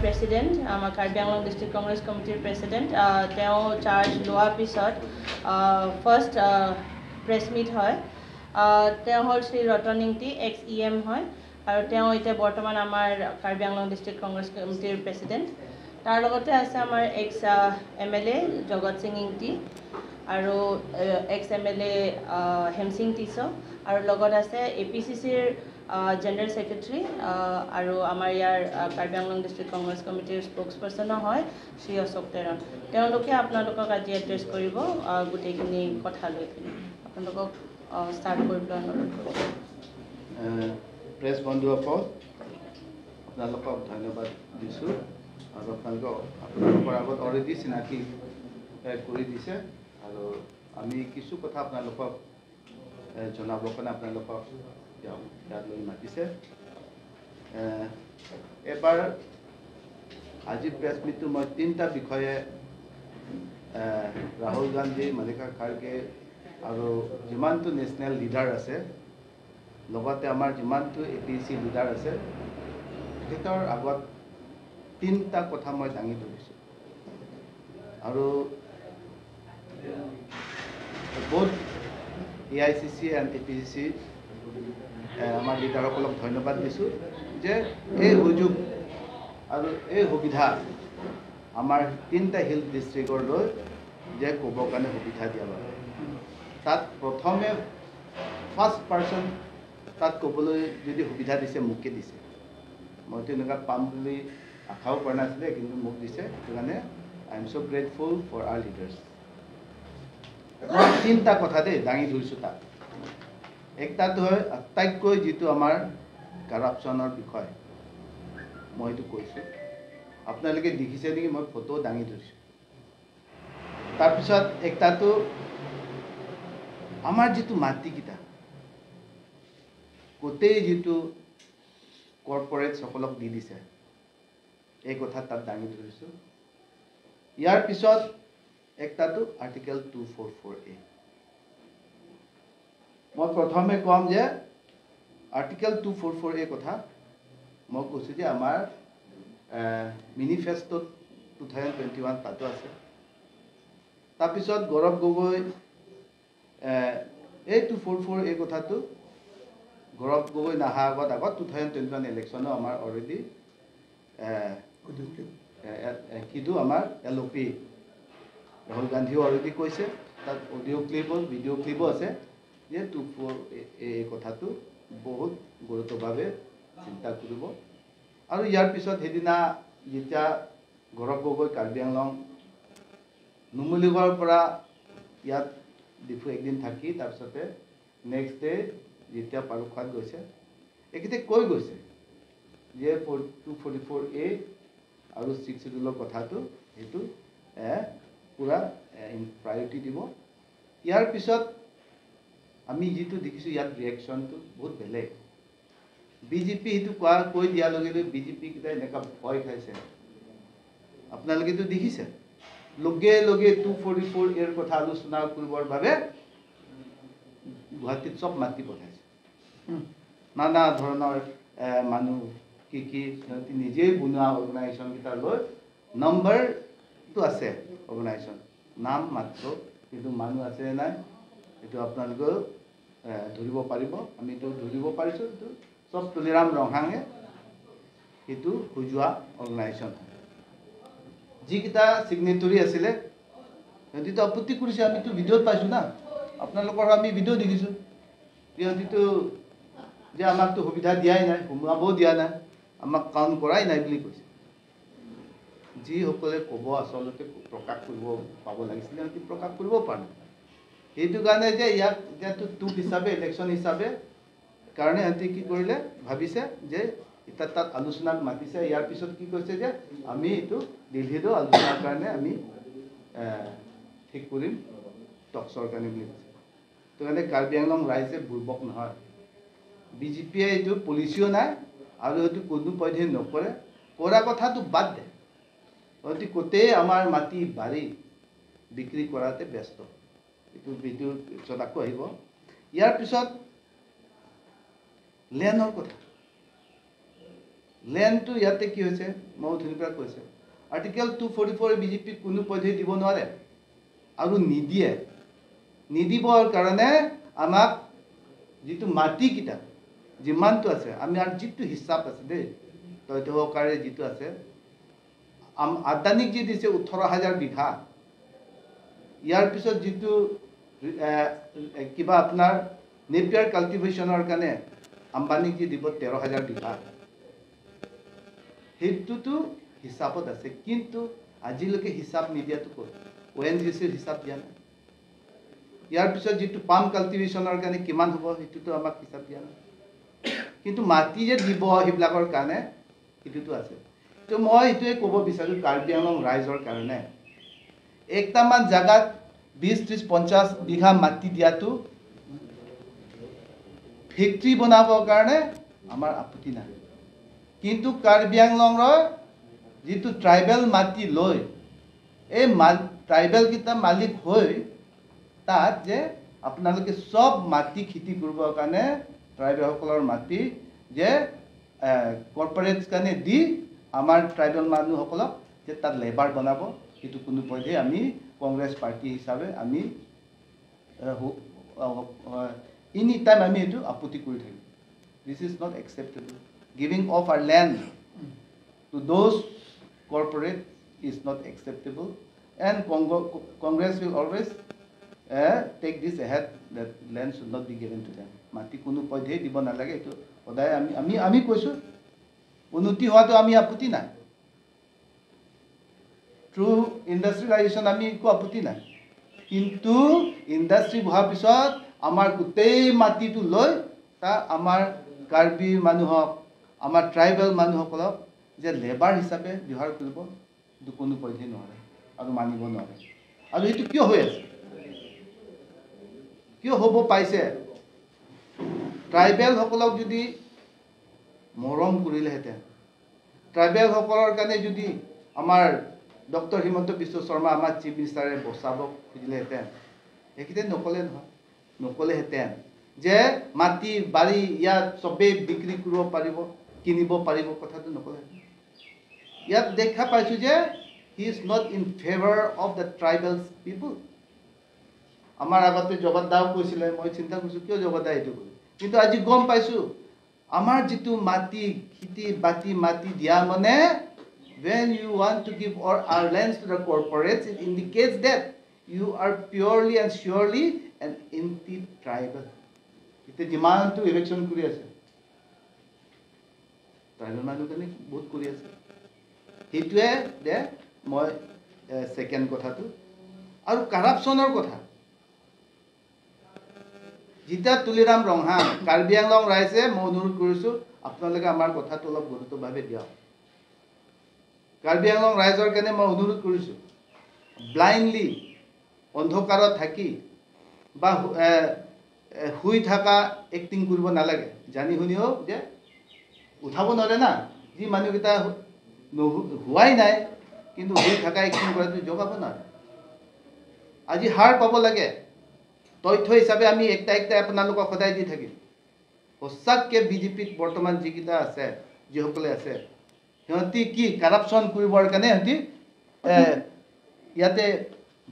President, আমাৰ Karbi Anglong district Congress কমিটিৰ president. তেওঁ চাৰ্জ লোৱাৰ পিছত ফাৰ্ষ্ট প্ৰেছ মিট হয়। তেওঁ হ'ল Shri Ratan Ingti, ex E M হয় আৰু তেওঁ এতিয়া বৰ্তমান আমাৰ কাৰ্বি আংলং ডিষ্ট্ৰিক্ট কংগ্ৰেছ কমিটিৰ প্ৰেচিডেণ্ট। তাৰ লগতে আছে আমাৰ এক্স এম এল এ জগত সিং ইংতি আৰু এক্স এম এল এ হেমসিং টিছ, আৰু লগত আছে এ পি চি চিৰ জেনেৰেল ছেক্ৰেটেৰী আৰু আমাৰ ইয়াৰ কাৰ্বি আংলং ডিষ্ট্ৰিক্ট কংগ্ৰেছ কমিটিৰ স্প'ক্স পাৰ্চনো হয় শ্ৰী অশোক টেৰণ। তেওঁলোকে আপোনালোকক আজি এড্ৰেছ কৰিব গোটেইখিনি কথা লৈ পিনি। আপোনালোকক ষ্টাৰ্ট কৰিবলৈ অনুৰোধ কৰিছোঁ। প্ৰেছ বন্ধুসকল, আপোনালোকক ধন্যবাদ দিছোঁ আৰু আপোনালোকৰ আগত অলৰেডি চিনাকি কৰি দিছে আৰু আমি কিছু কথা আপোনালোকক জনাবৰ কাৰণে আপোনালোকক ইয়াত লৈ মাতিছে। এবাৰ আজি প্ৰেছ মিটটো মই তিনিটা বিষয়ে ৰাহুল গান্ধী, মল্লিকা খাৰ্গে আৰু যিমানটো নেশ্যনেল লিডাৰ আছে, লগতে আমাৰ যিমানটো এ পি চি লিডাৰ আছে, তেখেতৰ আগত তিনিটা কথা মই দাঙি ধৰিছোঁ। আৰু বহুত A I C C and A P C C আমাৰ লিডাৰসকলক ধন্যবাদ দিছোঁ যে এই সুযোগ আৰু এই সুবিধা আমাৰ তিনিটা হিল ডিষ্ট্ৰিক্টলৈ যে ক'বৰ কাৰণে সুবিধা দিয়া বাবে। তাত প্ৰথমে ফাৰ্ষ্ট পাৰ্চন তাত ক'বলৈ যদি সুবিধা দিছে, মোকে দিছে। মইতো এনেকুৱা পাম বুলি আশাও কৰা নাছিলে, কিন্তু মোক দিছে। সেইটো কাৰণে I am so grateful for our leaders. মই তিনিটা কথা দেই দাঙি ধৰিছোঁ তাত। একটাটো হয় আটাইতকৈ যিটো আমাৰ কাৰাপশ্যনৰ বিষয়, মই সেইটো কৈছোঁ, আপোনালোকে দেখিছে নেকি, মই ফটো দাঙি ধৰিছোঁ। তাৰপিছত একটাটো আমাৰ যিটো মাটিকেইটা গোটেই যিটো কৰ্পৰেটসকলক দি দিছে, এই কথা তাত দাঙি ধৰিছোঁ। ইয়াৰ পিছত একটাটো আৰ্টিকেল 244A। মই প্ৰথমে ক'ম যে আৰ্টিকেল 244A কথা মই কৈছোঁ যে আমাৰ মেনিফেষ্ট'ত 2021 তাতো আছে। তাৰপিছত গৌৰৱ গগৈ এই 244A কথাটো গৌৰৱ গগৈ নাহা আগত 2021 ইলেকশ্যনো আমাৰ অলৰেডি কিন্তু আমাৰ এল অ' পি ৰাহুল গান্ধীও অলৰেডি কৈছে, তাত অডিঅ' ক্লিপো ভিডিঅ' ক্লিপো আছে যে 24A কথাটো বহুত গুৰুত্বভাৱে চিন্তা কৰিব। আৰু ইয়াৰ পিছত সেইদিনা যেতিয়া গৌৰৱ গগৈ কাৰ্বি আংলং নুমলীগড়ৰ পৰা ইয়াত ডিফু একদিন থাকি তাৰপিছতে নেক্সট ডে যেতিয়া পাৰুখাত গৈছে, এখেতে কৈ গৈছে যে 244A আৰু 6 চিডিউলৰ কথাটো সেইটো পূৰা প্ৰায়ৰিটি দিব। ইয়াৰ পিছত আমি যিটো দেখিছোঁ ইয়াত ৰিয়েকশ্যনটো বহুত বেলেগ। বিজেপি সেইটো কৈ দিয়াৰ লগে লগে বিজেপিকেইটা এনেকুৱা ভয় খাইছে, আপোনালোকেতো দেখিছে, লগে লগে 244Aৰ কথা আলোচনা কৰিবৰ বাবে গুৱাহাটীত চব মাতি পঠাইছে। নানা ধৰণৰ মানুহ কি কি সিহঁতি নিজেই বনোৱা অৰ্গেনাইজেশ্যনকেইটা লৈ নম্বৰটো আছে অৰ্গেনাইজেশ্যন নাম মাত্ৰ, কিন্তু মানুহ আছে নাই এইটো আপোনালোকেও ধৰিব পাৰিব। আমিতো ধৰিব পাৰিছোঁ, এইটো চব তুলিৰাম ৰংহাঙে সেইটো সজোৱা অৰ্গেনাইজেশ্যন হয়। যিকেইটা ছিগনেটৰী আছিলে সিহঁতিতো আপত্তি কৰিছে, আমিতো ভিডিঅ'ত পাইছোঁ না, আপোনালোকৰ আমি ভিডিঅ' দেখিছোঁ। সিহঁতিতো যে আমাকতো সুবিধা দিয়াই নাই, সোমোৱাবও দিয়া নাই, আমাক কাউণ্ট কৰাই নাই বুলি কৈছে। যিসকলে ক'ব আচলতে প্ৰকাশ কৰিব পাব লাগিছিলে, সিহঁতি প্ৰকাশ কৰিব পৰা নাই। সেইটো কাৰণে যে ইয়াক এতিয়াতো টোপ হিচাপে ইলেকশ্যন হিচাপে কাৰণে সিহঁতি কি কৰিলে, ভাবিছে যে এতিয়া তাত আলোচনাক মাতিছে। ইয়াৰ পিছত কি কৈছে যে আমি এইটো দিল্লীতো আলোচনাৰ কাৰণে আমি ঠিক কৰিম টক্সৰ কাৰণে বুলি কৈছে। সেইটো কাৰণে কাৰ্বি আংলং ৰাইজে বুৰ্বক নহয়, বিজেপিয়ে এইটো পলিচিও নাই আৰু এইটো কোনো পধ্যে নকৰে, কৰা কথাটো বাদ দে, সিহঁতি গোটেই আমাৰ মাটি বাৰী বিক্ৰী কৰাতে ব্যস্ত। এইটো ভিডিঅ'ৰ পিছত আকৌ আহিব। ইয়াৰ পিছত লেণ্ডৰ কথা, লেণ্ডটো ইয়াতে কি হৈছে, মই অথনিৰ পৰা কৈছে, আৰ্টিকেল 244 বিজেপিক কোনো পধ্যেই দিব নোৱাৰে আৰু নিদিয়ে। নিদিবৰ কাৰণে আমাক যিটো মাটিকেইটা যিমানটো আছে, আমি আৰু যিটো হিচাপ আছে দেই, তথ্য সহকাৰে যিটো আছে, আদানীক যি দিছে 18,000 বিঘা, ইয়াৰ পিছত যিটো কিবা আপোনাৰ নেপিয়াৰ কাল্টিভেশ্যনৰ কাৰণে আম্বানীক যি দিব 13,000 বিঘা, সেইটোতো হিচাপত আছে। কিন্তু আজিলৈকে হিচাপ নিদিয়াটো ক'ত? অ' এন জি চিৰ হিচাপ দিয়া নাই। ইয়াৰ পিছত যিটো পাম কাল্টিভেশ্যনৰ কাৰণে কিমান হ'ব, সেইটোতো আমাক হিচাপ দিয়া নাই। কিন্তু মাটি যে দিব সেইবিলাকৰ কাৰণে সেইটোতো আছে। তো মই সেইটোৱে ক'ব বিচাৰোঁ, কাৰ্বি আংলং ৰাইজৰ কাৰণে একটামান জেগাত 20, 30, 50 বিঘা মাটি দিয়াটো ফেক্টৰী বনাবৰ কাৰণে আমাৰ আপত্তি নাই। কিন্তু কাৰ্বি আংলঙৰ যিটো ট্ৰাইবেল মাটি লৈ এই ট্ৰাইবেলকেইটা মালিক হৈ তাত যে আপোনালোকে চব মাটি খেতি কৰিবৰ কাৰণে ট্ৰাইবেলসকলৰ মাটি যে কৰ্পৰেটছ কাৰণে দি আমাৰ ট্ৰাইবেল মানুহসকলক যে তাত লেবাৰ বনাব, সেইটো কোনো পধ্যেই আমি কংগ্ৰেছ পাৰ্টি হিচাপে আমি এনি টাইম আমি এইটো আপত্তি কৰি থাকিম। This is not acceptable. Giving of our land to those corporate is not acceptable, and Congress will always take this ahead that land should not be given to them. মাটি কোনো পধ্যেই দিব নালাগে, এইটো সদায় আমি কৈছোঁ। উন্নতি হোৱাটো আমি আপত্তি নাই, থ্ৰু ইণ্ডাষ্ট্ৰিয়েলাইজেশ্যন আমি একো আপত্তি নাই। কিন্তু ইণ্ডাষ্ট্ৰি হোৱাৰ পিছত আমাৰ গোটেই মাটিটো লৈ তাত আমাৰ কাৰ্বি মানুহক, আমাৰ ট্ৰাইবেল মানুহসকলক যে লেবাৰ হিচাপে ব্যৱহাৰ কৰিব, সেইটো কোনো পধ্যেই নোৱাৰে আৰু মানিব নোৱাৰে। আৰু সেইটো কিয় হৈ আছে, কিয় হ'ব পাইছে? ট্ৰাইবেলসকলক যদি মৰম কৰিলেহেঁতেন, ট্ৰাইবেলসকলৰ কাৰণে যদি আমাৰ ডক্টৰ হিমন্ত বিশ্ব শৰ্মা, আমাৰ চিফ মিনিষ্টাৰে বচাব খুজিলেহেঁতেন, সেইকেইটা নক'লে নহয়, নক'লেহেঁতেন যে মাটি বাৰী ইয়াত চবেই বিক্ৰী কৰিব পাৰিব, কিনিব পাৰিব, কথাটো নক'লেহেঁতেন। ইয়াত দেখা পাইছোঁ যে he is not in favour of the tribal people. আমাৰ আগতে জগত দাও কৈছিলে, মই চিন্তা কৰিছোঁ কিয় জগত দা এইটো কৰিলে, কিন্তু আজি গম পাইছোঁ, আমাৰ যিটো মাটি খেতি বাতি মাটি দিয়া মানে, when you want to give our lands to the corporates, it indicates that you are purely and surely an anti-tribal. এতিয়া যিমানটো ইলেকশ্যন কৰি আছে, ট্ৰাইবেল মানুহ কাৰণে বহুত কৰি আছে। সেইটোৱে দে মই ছেকেণ্ড কথাটো। আৰু কাৰাপশ্যনৰ কথা যেতিয়া তুলিৰাম ৰংহাং, কাৰ্বি আংলং ৰাইজে মই অনুৰোধ কৰিছোঁ, আপোনালোকে আমাৰ কথাটো অলপ গুৰুত্বভাৱে দিয়ক। কাৰ্বি আংলং ৰাইজৰ কাৰণে মই অনুৰোধ কৰিছোঁ, ব্লাইণ্ডলি অন্ধকাৰত থাকি বা শুই থকা এক্টিং কৰিব নালাগে। জানি শুনিও যে উঠাব নোৱাৰে না, যি মানুহকেইটা হোৱাই নাই, কিন্তু শুই থকা এক্টিং কৰাটো জগাব নোৱাৰে। আজি সাৰ পাব লাগে। তথ্য হিচাপে আমি একটা একটা আপোনালোকক সদায় দি থাকিম। সঁচাকৈ বিজেপিত বৰ্তমান যিকেইটা আছে, যিসকলে আছে, সিহঁতি কি কাৰাপশ্যন কৰিবৰ কাৰণে সিহঁতি ইয়াতে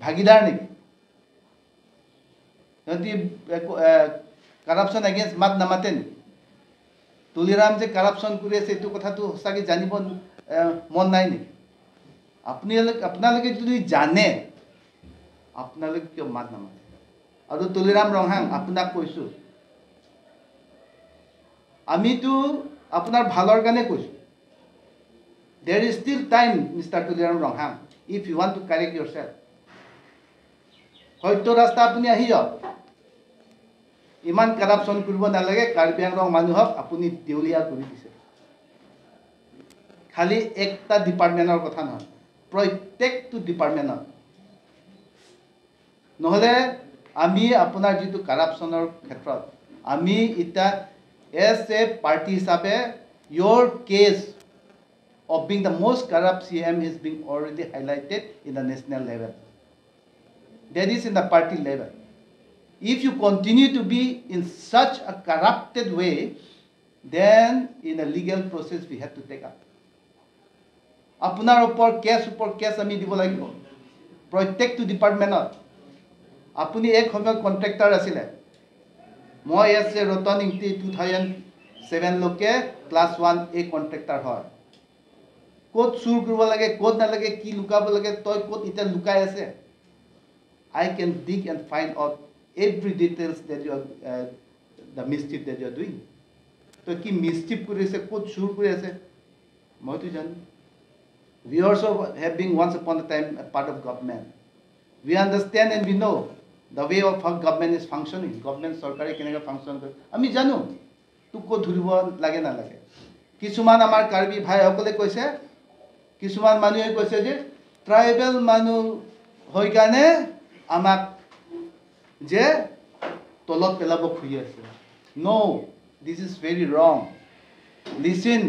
ভাগিদাৰ নেকি? সিহঁতি কাৰাপশ্যন এগেইনষ্ট মাত নামাতে নেকি? তুলিৰাম যে কাৰাপশ্যন কৰি আছে, এইটো কথাটো সঁচাকৈ জানিব মন নাই নেকি? আপোনালোকে যদি জানে, আপোনালোকে কিয় মাত নামাতে? আৰু তুলিৰাম ৰংহাং, আপোনাক কৈছোঁ, আমিতো আপোনাৰ ভালৰ কাৰণে কৈছোঁ। There is still time, Mister Tuliram Ronghang, if you want to correct yourself. সত্য ৰাস্তা আপুনি আহি যাওক। ইমান কাৰাপশ্যন কৰিব নালাগে। কাৰ্বি আংলং মানুহক আপুনি দেউলীয়া কৰি দিছে। খালি একটা ডিপাৰ্টমেণ্টৰ কথা নহয়, প্ৰত্যেকটো ডিপাৰ্টমেণ্টত। নহ'লে আমি আপোনাৰ যিটো কাৰাপশ্যনৰ ক্ষেত্ৰত আমি এতিয়া এজ এ পাৰ্টি হিচাপে, your case of being the most corrupt CM is being already highlighted in the national level. That is in the party level. If you continue to be in such a corrupted way, Then in a legal process we have to take up. আপোনাৰ ওপৰত cash ওপৰত cash আমি দিব লাগিব প্ৰত্যেকটো ডিপাৰ্টমেণ্টত। আপুনি এক সময়ত কণ্ট্ৰেক্টাৰ আছিলে, মই এছ এ ৰতন ইংতি 2007লৈকে ক্লাছ 1 এ কণ্ট্ৰেক্টাৰ হয়। ক'ত চুৰ কৰিব লাগে, ক'ত নালাগে, কি লুকাব লাগে, তই ক'ত এতিয়া লুকাই আছে, I can dig and find out every details that you are the mischief that you are doing. তই কি মিছচিফ কৰি আছে, ক'ত চুৰ কৰি আছে, মইতো জানো। We also have been once upon a time a part of government. We understand and we know the way of how government is functioning. Government চৰকাৰে কেনেকৈ ফাংচন কৰে আমি জানো, তোক ক'ত ধৰিব লাগে নালাগে। কিছুমান আমাৰ কাৰ্বি ভাইসকলে কৈছে, কিছুমান মানুহে কৈছে যে ট্ৰাইবেল মানুহ হৈ কাৰণে আমাক যে তলত পেলাব খুজি আছে। No, this is very wrong. Listen,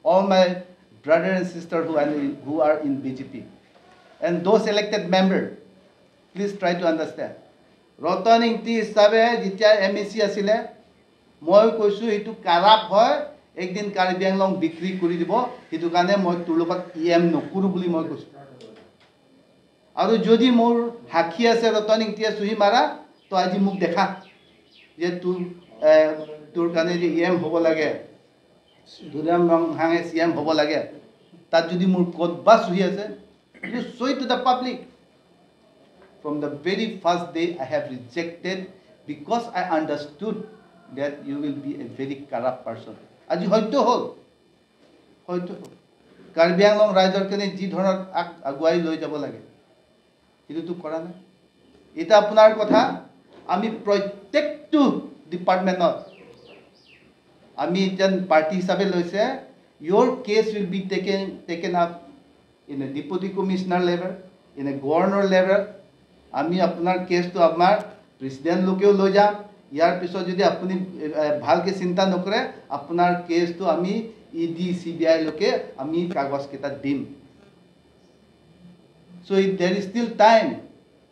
all my brother and sister who are in BJP and those elected member, please try to understand. Ratan Ingti হিচাপে যেতিয়া এম এ চি আছিলে, মই কৈছোঁ সেইটো কাৰাপ হয়, একদিন কাৰ্বি আংলং বিক্ৰী কৰি দিব, সেইটো কাৰণে মই তোৰ লগত ই এম নকৰোঁ বুলি মই কৈছোঁ। আৰু যদি মোৰ সাক্ষী আছে ৰতন ইংতিয়ে চহী মাৰা, তো আজি মোক দেখা যে তোৰ কাৰণে যে ই এম হ'ব লাগে, তুলিৰাম ৰংহাঙে চি এম হ'ব লাগে, তাত যদি মোৰ ক'ত বা চহী আছে, you show it to the public. From the very first day I have rejected because I understood that you will be a very corrupt person. আজি হয়তো হ'ল, হয়তো হ'ল। কাৰ্বি আংলং ৰাইজৰ কাৰণে যি ধৰণৰ আগুৱাই লৈ যাব লাগে সেইটোতো কৰা নাই। এতিয়া আপোনাৰ কথা, আমি প্ৰত্যেকটো ডিপাৰ্টমেণ্টত আমি এতিয়া পাৰ্টি হিচাপে লৈছে, your case will be taken up in a deputy commissioner level, in a governor level. আমি আপোনাৰ কেছটো আমাৰ প্ৰেচিডেণ্টলৈকেও লৈ যাম। ইয়াৰ পিছত যদি আপুনি ভালকৈ চিন্তা নকৰে, আপোনাৰ কেছটো আমি ই ডি চি বি আইলৈকে আমি কাগজকেইটা দিম। So if there is still time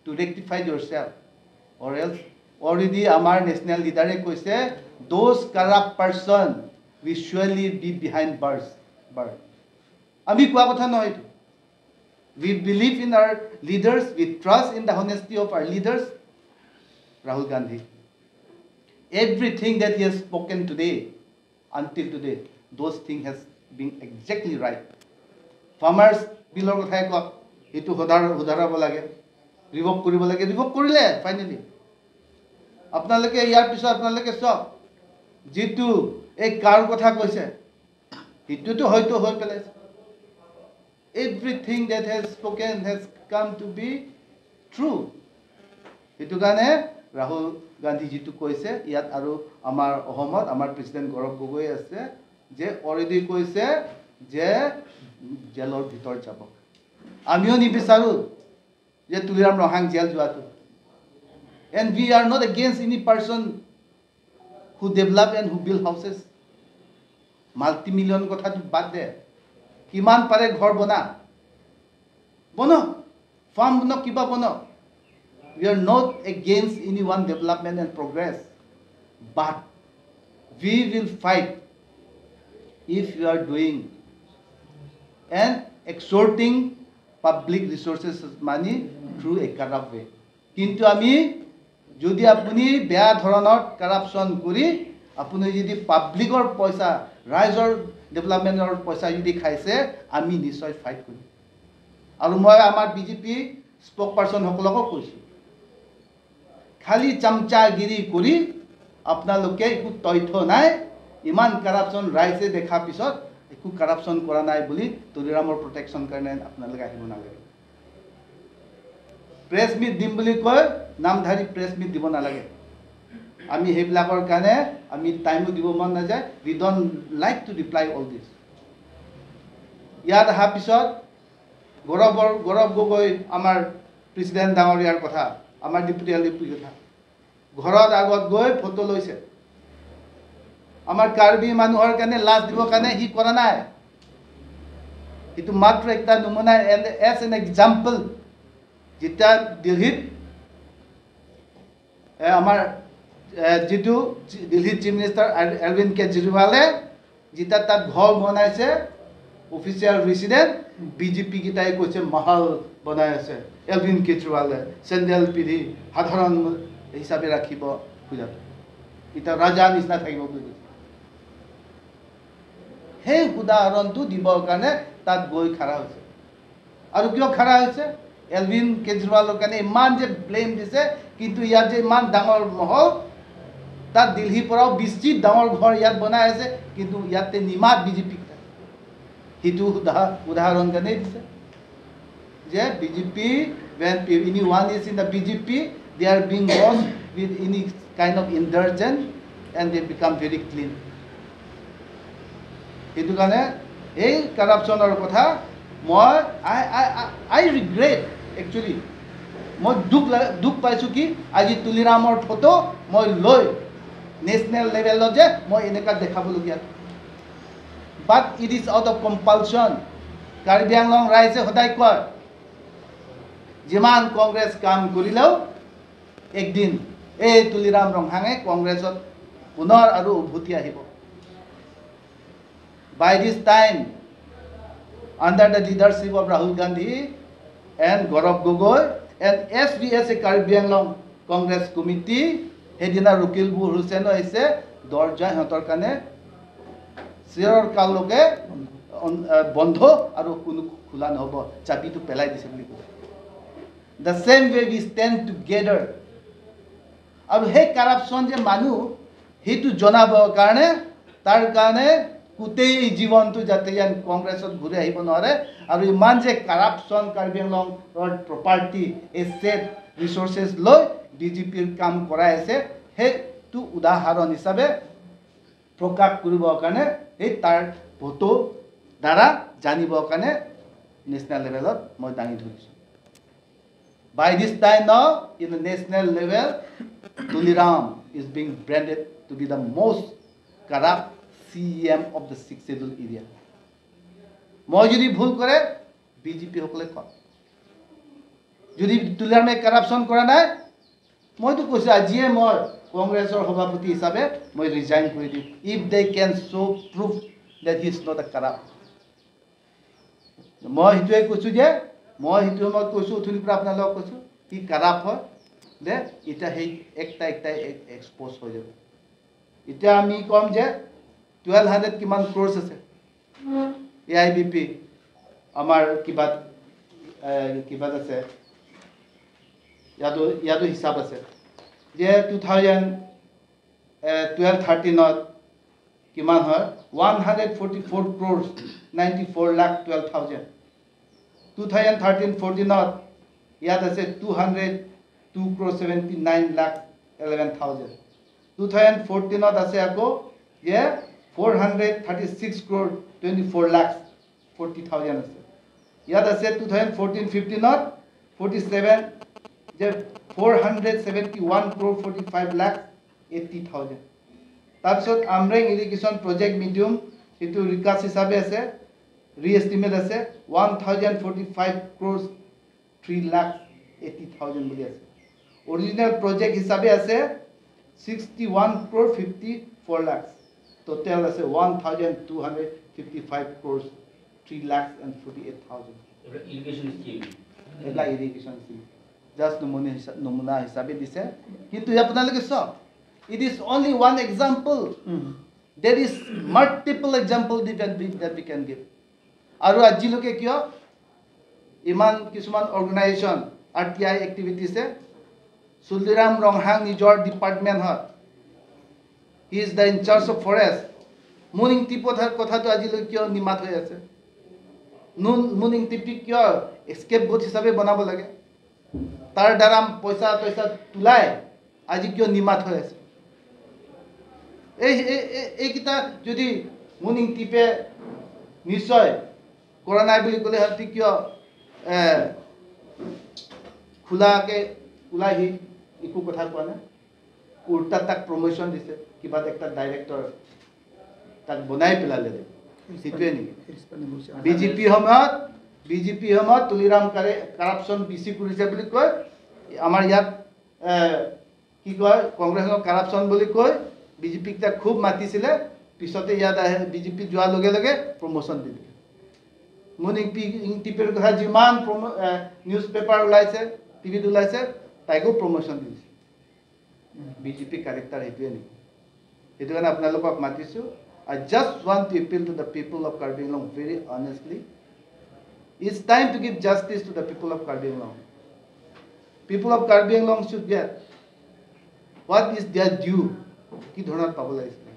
to rectify yourself, or else already আমাৰ নেশ্যনেল লিডাৰে কৈছে, those corrupt person will surely be behind bars. Bar. আমি কোৱা কথা নহয় এইটো। We believe in our leaders, we trust in the honesty of our leaders, Rahul Gandhi. Everything that he has spoken today, until today, those things has been exactly right. Farmers billৰ কথাই কওক, এইটো শুধৰাব লাগে, ৰিভক কৰিব লাগে, ৰিভক কৰিলে ফাইনেলি। আপোনালোকে ইয়াৰ পিছত আপোনালোকে চাওক, যিটো এই কাৰ কথা কৈছে, সেইটোতো হয়তো হৈ পেলাইছে। Everything that has spoken has come to be true. সেইটো কাৰণে ৰাহুল গান্ধী যিটো কৈছে ইয়াত, আৰু আমাৰ অসমত আমাৰ প্ৰেচিডেণ্ট গৌৰৱ গগৈ আছে যে অলৰেডি কৈছে যে জেলৰ ভিতৰত যাব। আমিও নিবিচাৰোঁ যে তুলিৰাম ৰংহাং জেল যোৱাটো। And we are not against any person who develop and who build houses. Multi million কথাটো বাদ দে, কিমান পাৰে ঘৰ বনা, বনক, ফাৰ্ম বনক, কিবা বনক। We are not against any one development and progress, but we will fight if you are doing and extorting public resources money through a corrupt way. কিন্তু আমি যদি আপুনি বেয়া ধৰণৰ কাৰাপশ্যন কৰি আপুনি যদি পাব্লিকৰ পইচা, ৰাইজৰ ডেভেলপমেণ্টৰ পইচা যদি খাইছে, আমি নিশ্চয় ফাইট কৰিম। আৰু মই আমাৰ বিজেপি স্পক পাৰ্চনসকলকো কৈছোঁ, খালী চামচাগিৰি কৰি আপোনালোকে একো তথ্য নাই, ইমান কাৰাপশ্যন ৰাইজে দেখাৰ পিছত একো কাৰাপশ্যন কৰা নাই বুলি তুলিৰামৰ প্ৰটেকশ্যন কাৰণে আপোনালোকে আহিব নালাগে। প্ৰেছ মিট দিম বুলি কৈ নামধাৰী প্ৰেছ মিট দিব নালাগে। আমি সেইবিলাকৰ কাৰণে আমি টাইমো দিব মন নাযায়। We don't like to reply all this. ইয়াত অহাৰ পিছত গৌৰৱ গগৈ আমাৰ প্ৰেচিডেণ্ট ডাঙৰীয়াৰ কথা, আমাৰ ডেপুটি এল ডি কথা, ঘৰত আগত গৈ ফটো লৈছে। আমাৰ কাৰ্বি মানুহৰ কাৰণে লাজ দিবৰ কাৰণে সি কৰা নাই, সেইটো মাত্ৰ একটা নমুনা, এজ এন এক্সাম্পল। যেতিয়া দিল্লীত আমাৰ যিটো দিল্লীৰ চিফ মিনিষ্টাৰ অৰবিন্দ কেজৰিৱালে যেতিয়া তাত ঘৰ বনাইছে অফিচিয়েল ৰেচিডেণ্ট, বিজেপি কেইটাই কৈছে মহল বনাই আছে অৰবিন্দ কেজৰিৱালে, চেণ্ডেল পিন্ধি সাধাৰণ হিচাপে ৰাখিব খোজাটো, এতিয়া ৰাজা নিচিনা থাকিব বুলি কৈছে। সেই উদাহৰণটো দিবৰ কাৰণে তাত গৈ খাৰা হৈছে। আৰু কিয় খাৰা হৈছে? অৰবিন্দ কেজৰিৱালৰ কাৰণে ইমান যে ব্লেম দিছে, কিন্তু ইয়াত যে ইমান ডাঙৰ মহল, তাত দিল্লীৰ পৰাও বেছি ডাঙৰ ঘৰ ইয়াত বনাই আছে, কিন্তু ইয়াতে নিমাত বিজেপি। সেইটো উদাহৰণ কাৰণেই দিছে যে BJP, when anyone is in the BJP, they are being washed with any kind of detergent and they become very clean. সেইটো কাৰণে এই কাৰাপশ্যনৰ কথা মই আই ৰিগ্ৰেট একচুৱেলি, মই দুখ পাইছোঁ কি আজি তুলিৰামৰ ফটো মই লৈ নেশ্যনেল লেভেলত যে মই এনেকুৱা দেখাবলগীয়া। But it is out of compulsion. Karbi Anglong ৰাইজে সদায় কয়, যিমান কংগ্ৰেছ কাম কৰিলেও একদিন এই তুলিৰাম ৰংহাঙে কংগ্ৰেছত পুনৰ আৰু উভতি আহিব। By this time, under the leadership of Rahul Gandhi and Gaurav Gogoi and as we as a Karbi Anglong Congress Committee, সেইদিনা ৰকিবুল হুছেইনো আহিছে, দৰ্জা সিহঁতৰ কাৰণে চিৰকাললৈকে বন্ধ আৰু কোনো খোলা নহ'ব, চাবিটো পেলাই দিছে বুলি কৈছে। The same way we stand together. আৰু সেই কাৰাপশ্যন যে মানুহ সেইটো জনাবৰ কাৰণে, তাৰ কাৰণে গোটেই জীৱনটো যাতে যেন কংগ্ৰেছত ঘূৰি আহিব নোৱাৰে। আৰু ইমান যে কাৰাপশ্যন কাৰ্বি আংলঙৰ প্ৰপাৰ্টি, এছেট, ৰিচৰ্চেছ লৈ বিজেপিৰ কাম কৰাই আছে, সেইটো উদাহৰণ হিচাপে প্ৰকাশ কৰিবৰ কাৰণে এই তাৰ ফটো দ্বাৰা জানিবৰ কাৰণে নেশ্যনেল লেভেলত মই দাঙি ধৰিছোঁ। By this time now, in the national level, Tuliram is being branded to be the most corrupt CEM of the Sixth Schedule area. মই যদি ভুল কৰে বিজেপিসকলে কয়, যদি তুলিৰামে কাৰাপশ্যন কৰা নাই, মইতো কৈছোঁ আজিয়ে মই কংগ্ৰেছৰ সভাপতি হিচাপে মই ৰিজাইন কৰি দিম, if they can show proof that he is not a corrupt. মই সেইটোৱে কৈছোঁ যে মই সেইটো সময়ত কৈছোঁ, উঠনিৰ পৰা আপোনালোকক কৈছোঁ সি কাৰাপ হয় দে, এতিয়া সেই একটা একটা এক্সপ'জ হৈ যাব। এতিয়া আমি ক'ম যে 1200 কিমান ক্ৰ'ৰ্ছ আছে এ I B P আমাৰ কিবাত কিবাত আছে, ইয়াতো হিচাপ আছে যে 2012-13 কিমান হয়, 144 crores 94 lakh 12,000। 2013-14 ইয়াত আছে 202 crores 79 lakh 11,000। 2014 আছে আকৌ যে 436 crore 24 lakh 40,000 আছে। ইয়াত আছে 2014-15 47 যে 471 crore 45 lakh 80,000। তাৰপিছত আমৰেং ইৰিগেশ্যন প্ৰজেক্ট মিডিয়াম সেইটো ৰিকাছ হিচাপে আছে, ৰি এষ্টিমেট আছে 1045 crores 3 lakh 80,000 বুলি আছে। অৰিজিনেল প্ৰজেক্ট হিচাপে আছে 61 crore 54 lakh, total আছে 1255 crores 3 lakh and 48,000। এইবিলাক ইৰিগেশ্যন স্কিম জাষ্ট নমুনা হিচাপে দিছে, কিন্তু আপোনালোকে চাওক, it is only one example, there is multiple example that we can give. আৰু আজিলৈকে কিয় ইমান কিছুমান অৰ্গেনাইজেশ্যন আৰ টি I এক্টিভিটিছে, তুলিৰাম ৰংহাং নিজৰ ডিপাৰ্টমেণ্ট হয়, he is the in-charge of forest. মুন ইংতিপৰ কথাটো আজিলৈকে কিয় নিমাত হৈ আছে? মুন ইংতিপিক কিয় স্কেপ গোট হিচাপে বনাব লাগে? তাৰ দ্বাৰা পইচা তইচা তোলাই আজি কিয় নিমাত হৈ আছে? এইকেইটা যদি মুন ইংতিপে নিশ্চয় কৰা নাই বুলি ক'লে সিহঁতি কিয় খোলাকৈ ওলাই সি একো কথা কোৱা নাই, উল্টা তাক প্ৰমোশ্যন দিছে, কিবা একটা ডাইৰেক্টৰ তাক বনাই পেলালে, সেইটোৱে নেকি? বিজেপি সময়ত তুলিৰাম কাৰে কাৰাপশ্যন বেছি কৰিছে বুলি কয়। আমাৰ ইয়াত কি কয় কংগ্ৰেছৰ কাৰাপশ্যন বুলি কৈ বিজেপিক তাক খুব মাতিছিলে, পিছতে ইয়াত আহে বিজেপি যোৱাৰ লগে লগে প্ৰমোশ্যন দি দিলে। মুন ইংটিপিৰ কথা যিমান নিউজ পেপাৰ ওলাইছে, টিভিত ওলাইছে, তাইকো প্ৰমোশ্যন দি দিছে। বিজেপি কাৰেক্টাৰ সেইটোৱে নেকি? সেইটো কাৰণে আপোনালোকক মাতিছোঁ। I just want to appeal to the people of Karbi Anglong very honestly. It's time to give justice to the people of Karbi Anglong. People of Karbi Anglong should get what is their due. কি ধৰণত পাব লাগিছিলে।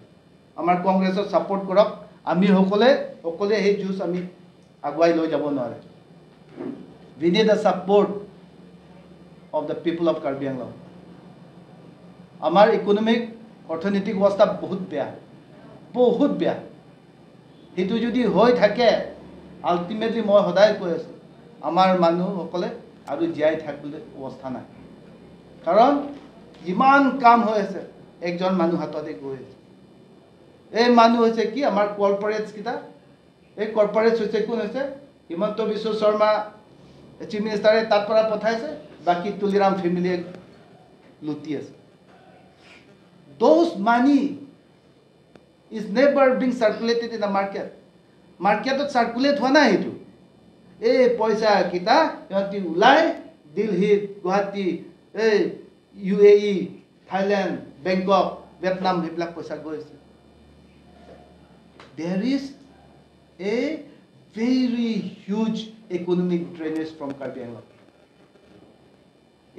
আমাৰ কংগ্ৰেছক support কৰক, আমি সকলোৱে সেই যুঁজ আমি আগুৱাই লৈ যাব নোৱাৰে। We need the support of the people of Karbi Anglong. আমাৰ ইকনমিক অৰ্থনৈতিক অৱস্থা বহুত বেয়া, বহুত বেয়া। সেইটো যদি হৈ থাকে আল্টিমেটলি মই সদায় কৈ আছোঁ, আমাৰ মানুহসকলে আৰু জীয়াই থাকিবলৈ অৱস্থা নাই। কাৰণ যিমান কাম হৈ আছে একজন মানুহ হাততে গৈ আছে। এই মানুহ হৈছে কি আমাৰ কৰ্পৰেটছকেইটা, এই কৰ্পৰেটছ হৈছে কোন হৈছে হিমন্ত বিশ্ব শৰ্মা চিফ মিনিষ্টাৰে তাৰ পৰা পঠাইছে, বাকী তুলিৰাম ফেমিলিয়ে লুটি আছে। Those money is never being circulated in the market. মাৰ্কেটত চাৰ্কুলেট হোৱা নাই সেইটো। এই পইচাকেইটা সিহঁতি ওলাই দিল্লীত, গুৱাহাটী, এই UAE, Thailand, Bangkok, Vietnam সেইবিলাক পইচা গৈ আছে। There is a very huge economic drainage from Karbi Anglong.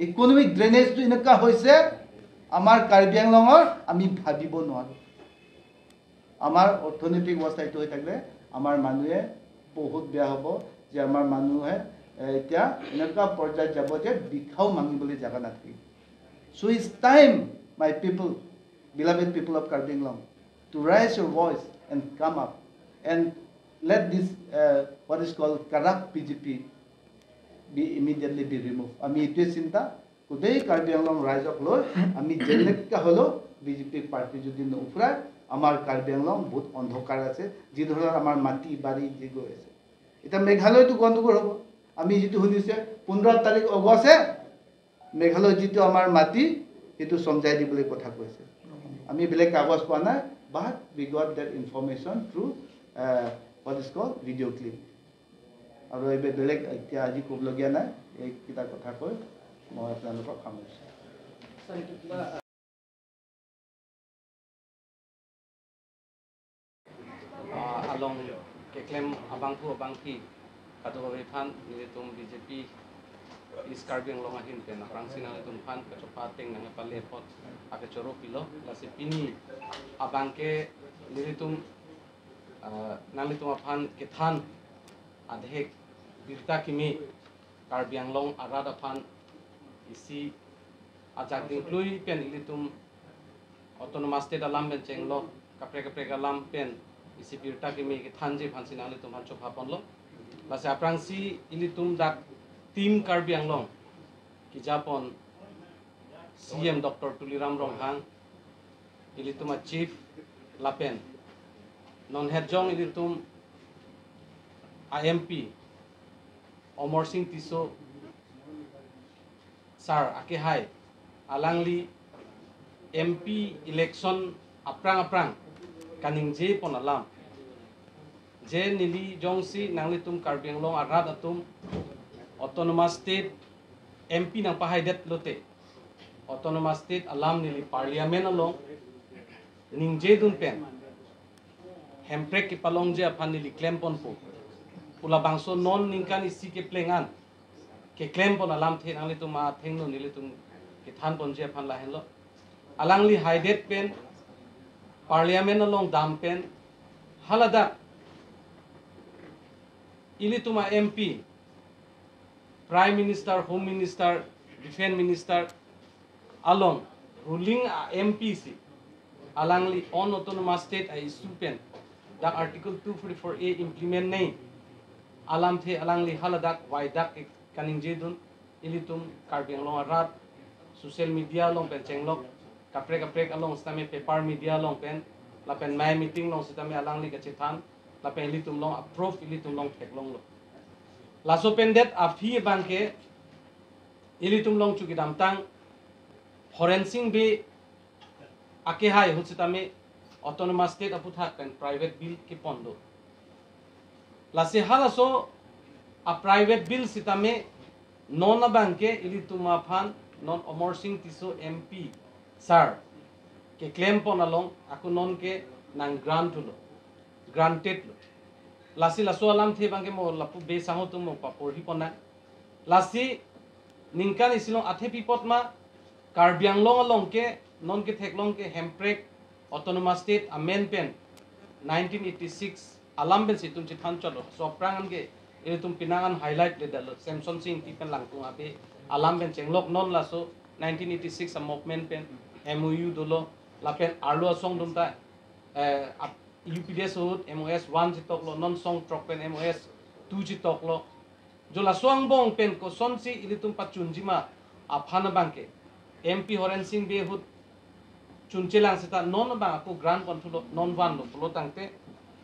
Economic ড্ৰেইনেজটো এনেকুৱা হৈছে আমাৰ কাৰ্বি আংলঙৰ, আমি ভাবিব নোৱাৰোঁ। আমাৰ অৰ্থনৈতিক অৱস্থা এইটো হৈ থাকিলে আমাৰ মানুহে বহুত বেয়া হ'ব, যে আমাৰ মানুহে এতিয়া এনেকুৱা পৰ্যায়ত যাব যে ভিক্ষাও মাগিবলৈ জেগা নাথাকিব। So it's time, my people, beloved people of Karbi Anglong, to raise your voice and come up and let this what is called corrupt BJP be immediately be removed. আমি এইটোৱে চিন্তা গোটেই কাৰ্বি আংলং ৰাইজক লৈ আমি যেনেকুৱা হ'লেও বিজেপি পাৰ্টি যদি নুফুৰাই আমাৰ কাৰ্বি আংলং বহুত অন্ধকাৰ আছে, যি ধৰণৰ আমাৰ মাটি বাৰী যি গৈ আছে। এতিয়া মেঘালয়তো গণ্ডগোল হ'ব। আমি যিটো শুনিছে 15 তাৰিখ অগষ্টে মেঘালয়ত যিটো আমাৰ মাটি সেইটো চমজাই দিবলৈ কথা কৈছে। আমি বেলেগ কাগজ পোৱা নাই, but we got that information through what is called video clip. আৰু এই বেলেগ এতিয়া আজি ক'বলগীয়া নাই, এইকেইটা কথা কৈ মই আপোনালোকক সামৰিছোঁ। Along keklem abangpu abangki kadobe phan nilitum BJP is Karbi Anglong ahin pen aprang sinalitum phan kachopa teng nang pale pot akechoro pilo lase pini abangke nilitum nalitum aphan kethan adhek birta kimi Karbi Anglong arad aphan isi ajak ding klui pen ilitum autonomous state alam pen chenglo kapre kapre alam pen isi birta kimi ke thanji phansi nalitum phan chopha ponlo lase aprangsi ilitum dak team Karbi Anglong ki japon CM Dr. Tuliram Ronghang ilitum a chief lapen non head jong ilitum IMP Omar Singh Tiso sir ake hai alangli MP election aprang aprang kaning je pon alam je nili jongsi nanglitum Karbi Anglong arad atum autonomous state MP nang pahai det lote autonomous state alam nili parliament along ningje dun pen hemprek ki palong je aphan nili claim pon po pula bangso non ningkan isi ke plengan ke claim pon alam the nanglitum a thengno nilitum ke than pon je aphan la henlo alangli haidet pen parliament along dam pen halada ilituma MP prime minister home minister defense minister along ruling MP si alangli on autonomous state ai issue pen the article 244A implement nei alam the alangli haladak waidak kaning jedun ilitum Karbi Anglong rat social media long pen chenglok kaprek kaprek along stame paper media long pen la pen mai meeting long stame alangli ka chethan la pen ilitum long approve ilitum long thek long lo laso pen det afi bangke ilitum long chukidam tang Horen Singh be ake hai hutsitame autonomous state aputhak pen private bill ki pondo lasi halaso a private bill sitame non banke ili tuma phan non Amar Singh Tisso MP sir ke claim pon along aku non ke nang grant lo granted lo lasi laso alam the bangke mo lapu be sango tum mo porhi pona lasi ningkan isilong athe pipot ma Karbi Anglong along ke non ke theklong ke hemprek autonomous state amendment 1986 alam ben situm chithan cholo so prangan ke iritum pinangan highlight le dalo Samson Singh tipen langtung abe alam ben chenglok non laso 1986 amendment pen MOU dolo lapen arlo asong dumta UPDS hut MOS 1 jitok lo non song trok pen MOS 2 jitok lo jola suang bong pen ko sonsi ilitum pachunjima aphana bangke MP Horen Singh be hut chunchelang sita non bang aku grant konthulo non van lo plo tangte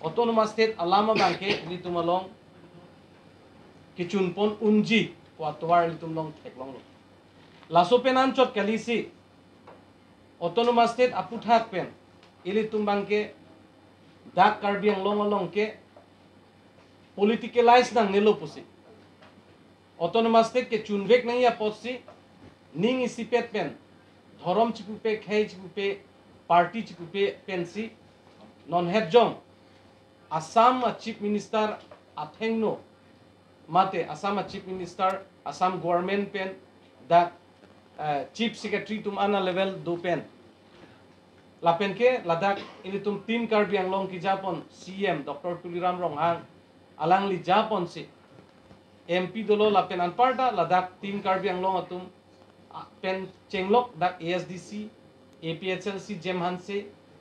autonomous state alama bangke ilitum along kichunpon unji kwatwar ilitum long theklong lo laso penan chot kalisi autonomous state aputhak pen ilitum bangke dak Karbi Anglong along ke politicalize nang nelo pusi autonomous state ke chunvek nahi aposi ning isipet pen ধরম চিপুপে খেই চিপুপে party চিপুপে পেন্সি নন হেডজং Assam chief minister আথেংনো মাতে Assam chief minister Assam government pen the chief secretary তুম আনা লেভেল দু পেন লাপেনকে লাদাখ ইনি তুম তিন কার্বি আংলং কি জাপন সিএম ডক্টর তুলিরাম রংহাং আলাংলি জাপন সি এমপি দলো লাপেন আনপার্টা লাদাখ তিন Karbi Anglong আতুম pen chenglok dak ASDC APHLC Jemhanse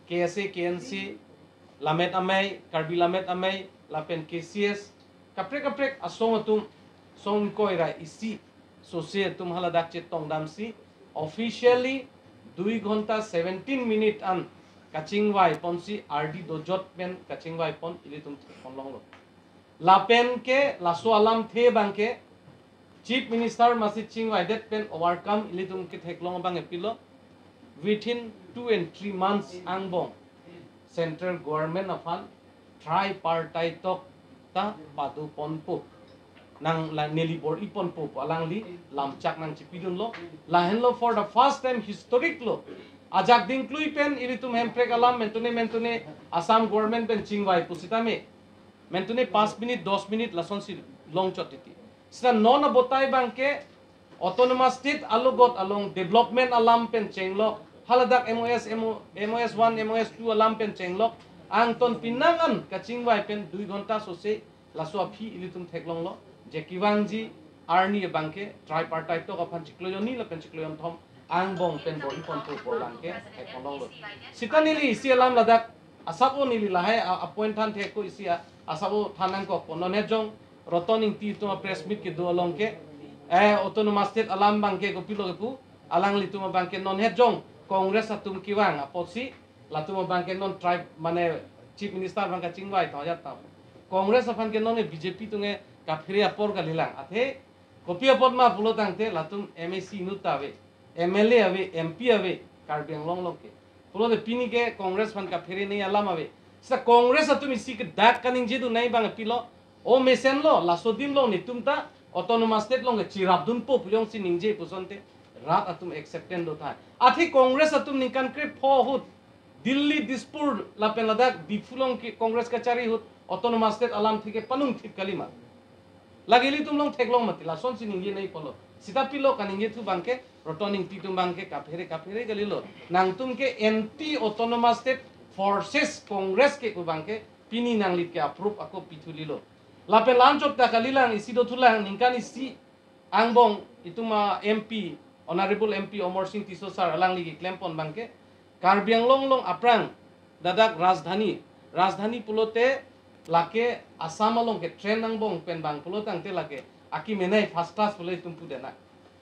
KSA KNC Lamet Amei Karbi Lamet Amei lapen KCS kaprek kaprek asong atum song koira isi sose atum hala dak che tongdam si officially 2 ঘন্টা 17 minute an kachingwai ponsi RD dojot pen kachingwai pon ilitum ponlong lo lapen ke laso alam the bangke Chief Minister Masi Chingwai that pen overcome ilitum ke theklong bang epilo within 2 and 3 months angbong central government afan tripartite tok ta padu ponpo nang la neli bor ipon po alang li lamchak nang chipidun lo lahen lo for the first time historic lo ajak ding klui pen ilitum hemprek alam mentune mentune Assam government pen Chingwai pusitame mentune 5 minute 10 minute lason si long chotiti sita non abotai bangke autonomous state alugot along development alam pen chenglok haladak MOS MOS 1 MOS 2 alam pen chenglok angton pinangan kachingwai pen 2 ঘন্টা sose laso aphi ilitum theklong lo jekiwangji arni bangke tripartite to aphan chikloyoni la pen chikloyon thom angbong pen bori pon por bangke theklong lo sita nili isi alam ladak asabo nili lahai appoint than theko isi asabo thanang ko ponone jong rotoning ti tuma press meet ke do along ke autonomous state alam bangke ko pilo ke alang li tuma bangke non head jong Congress atum kiwang aposi latuma bangke non tribe mane chief minister bangka chingwai tha ya ta Congress afan ke non BJP tunge kafiri apor galilang athe kopi apot ma pulo tangte latum MAC nutawe MLA ave MP ave Karbi Anglong loke pulo de pini ke Congress fan kafiri nei alam ave sa Congress atum isi ke dak kaning jedu nei bang pilo o mesen lo lasodim lo nitumta autonomous state long chirabdun po puyong si ningje pusonte rat atum acceptance do tha athi Congress atum ningkan kre pho hut Delhi Dispur lapen Ladakh difulong ki Congress kachari hut autonomous state alam thike panung thip kalima lageli tumlong theklong mati lason si ningje nei polo sita pilo kaningje thu bangke rotoning ti tum bangke kafere kafere galilo nangtum ke anti autonomous state forces Congress ke ku bangke pini nanglit ke approve ako pithulilo lapen lanchot ta kalilang isi do thulang ningkan isi angbong ituma MP honorable MP Amar Singh Tisso sir alang ligi clampon bangke Karbi Anglong long aprang dadak rajdhani rajdhani pulote lake Assam along ke train angbong pen bang pulot angte lake aki menai first class pule tumpu dena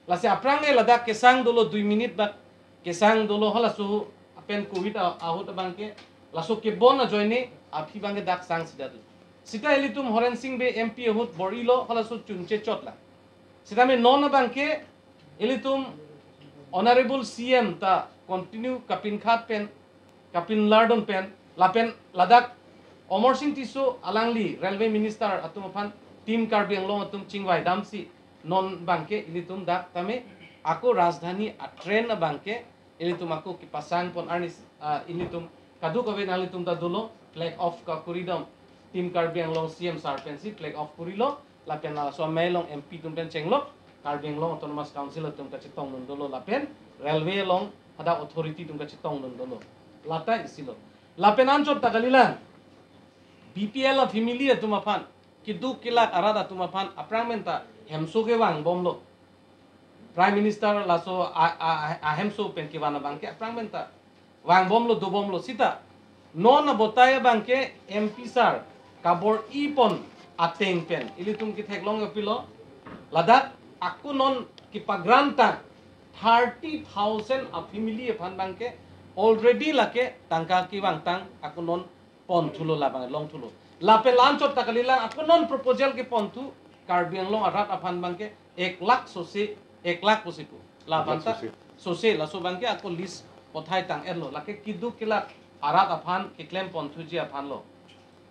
lase aprang e ladak kesang dolo 2 minute ba kesang dolo hala su pen covid ahut bangke laso ke bona joine aphi bangke dak sang sidadu sita elitum Horen Singh be MP hut borilo hala su chunche chotla sita me non bangke elitum Honorable CM ta continue kapin khat pen kapin lardon pen lapen Ladakh Amar Singh Tisso alangli railway minister atum phan team Karbi Anglong atum chingwai damsi non bangke ilitum dak tame ako rajdhani train bangke ilitum ako ki pasang pon arnis ilitum kadu kabe nalitum ta dolo flag off ka kuridom team Karbi Anglong CM sir pensi flag off kurilo lapen la so melong MP tum pen chenglok Karbi Anglong Autonomous Council tum ka chitong nun dolo lapen railway long hada authority tum ka chitong nun dolo lata isilo lapen anchot takalilan BPL of family tum aphan kidu kilak arada tum aphan aprangmenta hemso ke wang bomlo Prime Minister laso ahemso pen kiwana bangke aprangmenta wang bomlo do bomlo sita non botaya bangke MP sir kabor ipon ateng pen ilitum ki theklong pilo Ladakh aku non ki pagranta 30,000 a family phan bangke already lake tangka ki wang tang aku non pon thulo la bang long thulo lape lanchot takalila aku non proposal ke pon thu Karbi Anglong arat aphan bangke 1 lakh sose 1 lakh posipu la banta sose laso bangke aku list pothai tang erlo lake kidu kila arat aphan ke claim pon thu ji aphan lo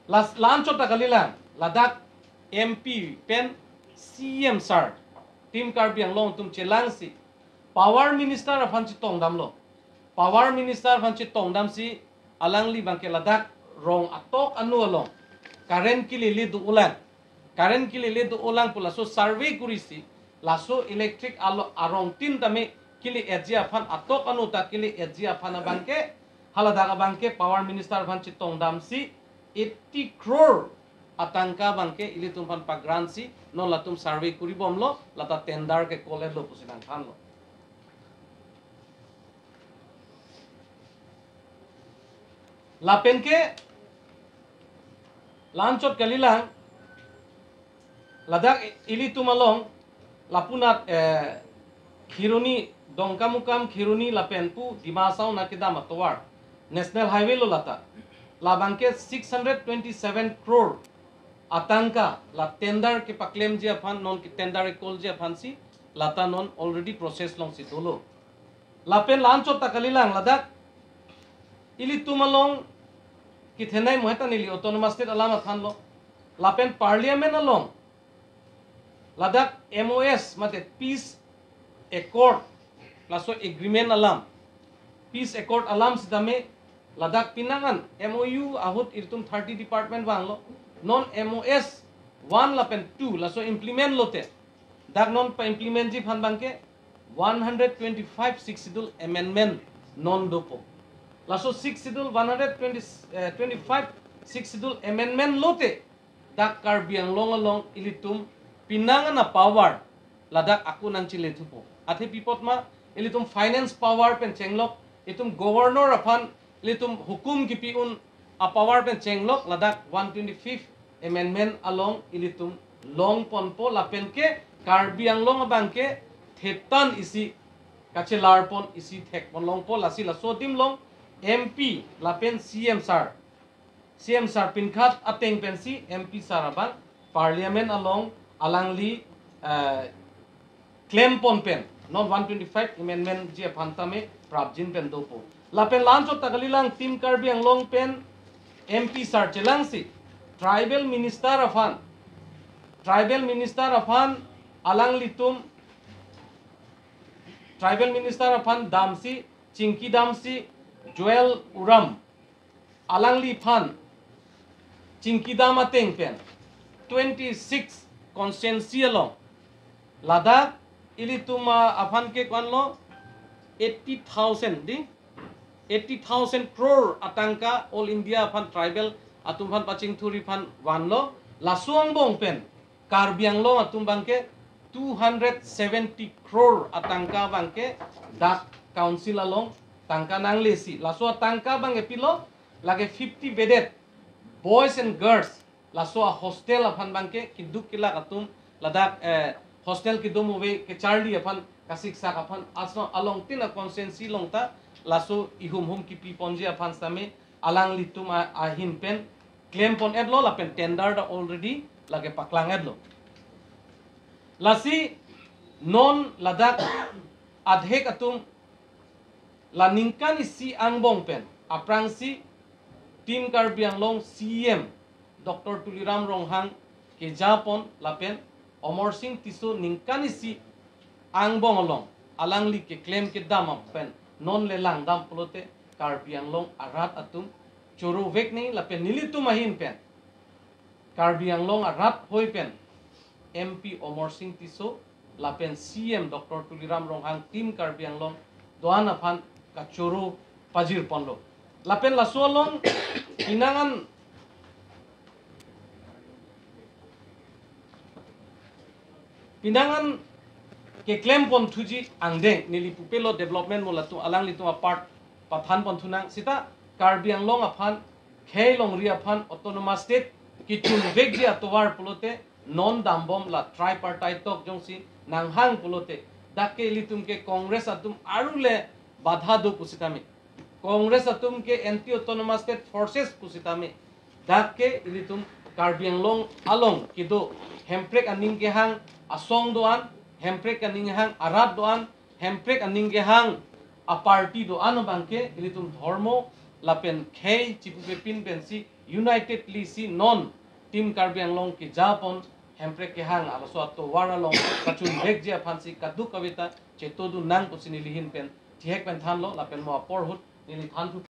las lanchot takalila Ladakh MP pen CM sir team Karbi Anglong tum chelangsi power minister aphan chi tongdam lo power minister aphan chi tongdam si alangli bangke Ladakh rong atok anu along current ki lili du ulang current ki lili du ulang pula so survey kurisi laso electric alo arong tin tame kili ejia phan atok anu ta kili ejia phan bangke halada bangke power minister phan chi tongdam si 80 crore atangka bangke ilitum phan pagransi no latum survey kuribom lo lata tender ke kole lo pusinang phan lo lapen ke lanchot kalilang Ladakh ilitum along lapunat khironi dongkamukam khironi lapenpu dimasau nakidam atowar national highway lo lata labangke 627 crore atangka la tender ke paklem ji aphan non ki tender ke kol ji aphan si lata non already process long si dolo lapen lanchot takalilang Ladakh ilitum along ki thenai moheta nili autonomous state alam athan lo lapen parliament along Ladakh MOS mate peace accord laso agreement alam peace accord alam sidame Ladakh pinangan MOU ahut irtum 30 department bang lo non MOS 1 lapen 2 laso implement lote dak non pa implement ji phan bangke 125 six schedule amendment non dopo laso 6 schedule 125 six schedule amendment lote dak Karbi Anglong along ilitum pinangan na power Ladakh aku nang chile thupo athe pipot ma ilitum finance power pen chenglok itum governor aphan ilitum hukum ki piun a power pen chenglok Ladakh 125 amendment along ilitum long ponpo lapen ke Karbi Anglong bangke thetan isi kache larpon isi thek pon long po lasi laso dim long MP lapen CM sir pinkhat ateng pensi MP sir abang parliament along alangli claim pon pen non 125 amendment ji phantame prabjin pen dopo lapen lancho tagalilang team Karbi Anglong pen MP sir chelangsi tribal minister afan alangli tum tribal minister afan damsi chinki damsi Joel Uram alangli phan chinki dam ateng pen 26 constituency along Ladakh ilituma afan ke kwanlo 80,000 di 80,000 crore atangka all India phan tribal atum phan paching thuri phan wanlo lasuang bong pen Karbi Anglong atum bangke 270 crore atangka bangke dak council along tangka nang lesi lasua tangka bangke pilo lage 50 bedded boys and girls lasua hostel afan bangke kiduk kila atum Ladakh hostel kidum uwe ke Charlie afan kasik sak afan asno along tin a constituency long ta laso ihum hum ki pi ponji afan same alang litum a hin pen claim pon edlo lapen tender da already lage paklang edlo lasi non Ladakh adhek atum la ningkan isi angbong pen aprangsi team Karbi Anglong CM Dr. Tuliram Ronghang ke japon lapen Omor Singh Tisso ningkan isi angbong along alangli ke claim ke dam pen non le lang dam polote Karbi Anglong arat atum choro vek nei lapen nilitu mahin pen Karbi Anglong arat hoi pen MP Omor Singh Tisso lapen CM Dr. Tuliram Ronghang team Karbi Anglong doan afan kachoro pajir ponlo lapen lasualong pinangan pinangan ke claim pon thuji angdeng nili pupelo development molatu alang litu apart pathan pon thunang sita Karbi Anglong afan khelong ri afan autonomous state kichun vek ji atowar polote non dambom la tripartite tok jongsi nanghang polote dake litum ke Congress atum arule badha do pusitami Congress atum ke anti autonomous state forces pusitami dake ilitum Karbi Anglong along kido hemprek aning ke hang asong doan hemprek aning hang arab doan hemprek aning ke hang a party doan bangke ilitum dhormo lapen khei chipupe pin pensi united lisi non team Karbi Anglong ki japon hemprek ke hang alaso atto waralong kachun bek jia phansi kadu kavita chetodu nang pusini lihin pen thek pen thanlo lapen mo apor hut nili than